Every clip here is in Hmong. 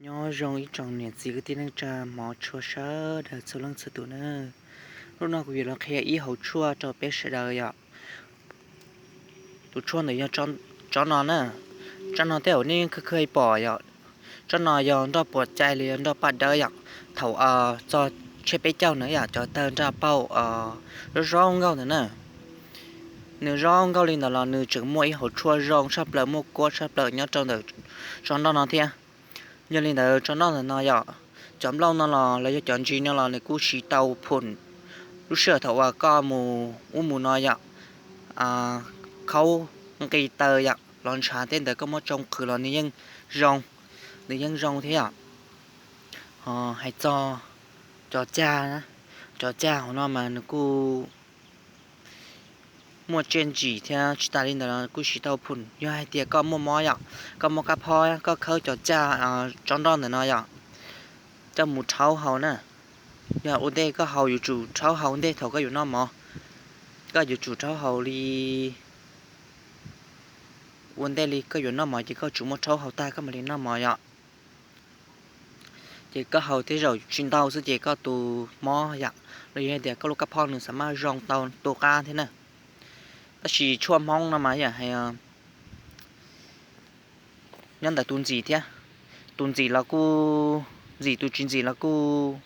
Nyob zoo ib tsoom niam txiv kwv tij neej tsa hmov tshua sawv daws txhua leej txhua tus na. Hnub no kuv yuav los qhia ib hauv tshuaj rau peb sawv daws yom. Tus tshuaj ntawm yog tsob no na. Tsob no tej zaum nej khwj khwj pom yom. Tsob no yog nroj puas cai los yog nroj paj dawb yom. Thaum txog tsiab peb caug na yom, cov tawg nraj pauj zoo zoo nkauj ntawd na. Nws zoo nkauj li ntawd los nws tseem muaj ib hauv tshuaj zoo tshaj plaws, muaj kuab tshaj plaws nyob rau ntawm tsob nroj no thiab. Yog li ntawd tsob nroj ntawm no yom, cov nplooj no los los yog cov ntsis no los nws kuj siv tau phum. Lub sij hawm thaum uas koj mus ub mus no yom, khaub nqi taw yom, los ntshav tej ntawd koj muab tsoo qhwv los nws yeej zoo, nws yeej zoo thiab yom. Hais txog cov cag, cov cag hauv no mas nws kuj muaj tsiaj ntsim thiab tsis tas li ntawd los kuj siv tau phum. Yog hais tias koj muaj mob yom, koj muaj kab phob, koj khawb cov cag tsob nroj ntawm no yom, coj mus rhaub haus na. Yog ua ntej koj haus yuav tsum rhaub haus ntej thaum koj yuav noj mov. Koj yuav tsum rhaub haus li, ua ntej li koj yuav noj mov ces koj tsum muab rhaub haus tag koj mam li noj mov yom. Ces koj haus tej zaum tsis ntau xwb ces koj tus mob yom, los yog tias koj lub kab phob nws xam maj zoo tau tu qab thiab na. Tab sis tshuaj Hmoob no mas yam hais nyob ntawm tus ntxim thiab. Tus ntxim los kuj ntxim, tus tsis ntxim los kuj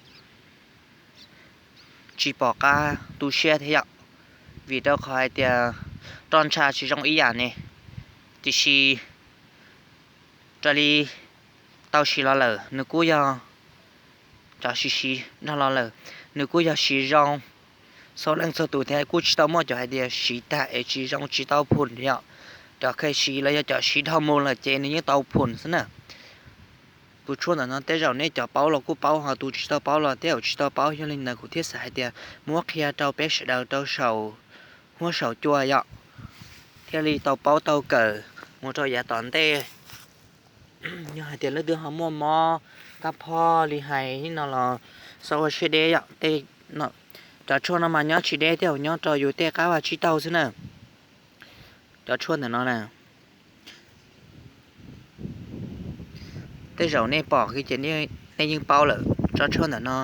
tsis pom qab tu siab thiab yom, vim rau qhov hais tias roj ntsha tsis zoo ib yam ne. Tiam sis raws li tau siv los lawm nws kuj yog, cov siv siv dhau los lawm nws kuj yog siv zoo txhua leej txhua tus thiab, kuj tsis tau muaj cov hais tias siv tag es tsis zoo tsis tau phum yom. Cov kheev siv los yog cov siv dhau mus lawm ces nws yeej tau phum xwb na. Tus tshuaj ntawm no tej zaum nej cov paub los kuj paub, ho tus tsis tau paub los tej zaum tsis tau paub. Yog li ntawd kuv thiaj xav hais tias muab qhia rau peb sawv daws rau saum huab saum cua yom, thiaj li tau paub tau kawm mus rau yav tom ntej. Yog hais tias leej twg ho muaj mob kab phob li hais no los xav ua siab deb yom. Cov tshuaj no mas nyob tsis deb, tej zaum nyob rau yus tej qab vaj tsib taug xwb na. Cov tshuaj ntawm no na, tej zaum nej pom kiag ces nej yeej paub lawm tsob tshuaj ntawm no.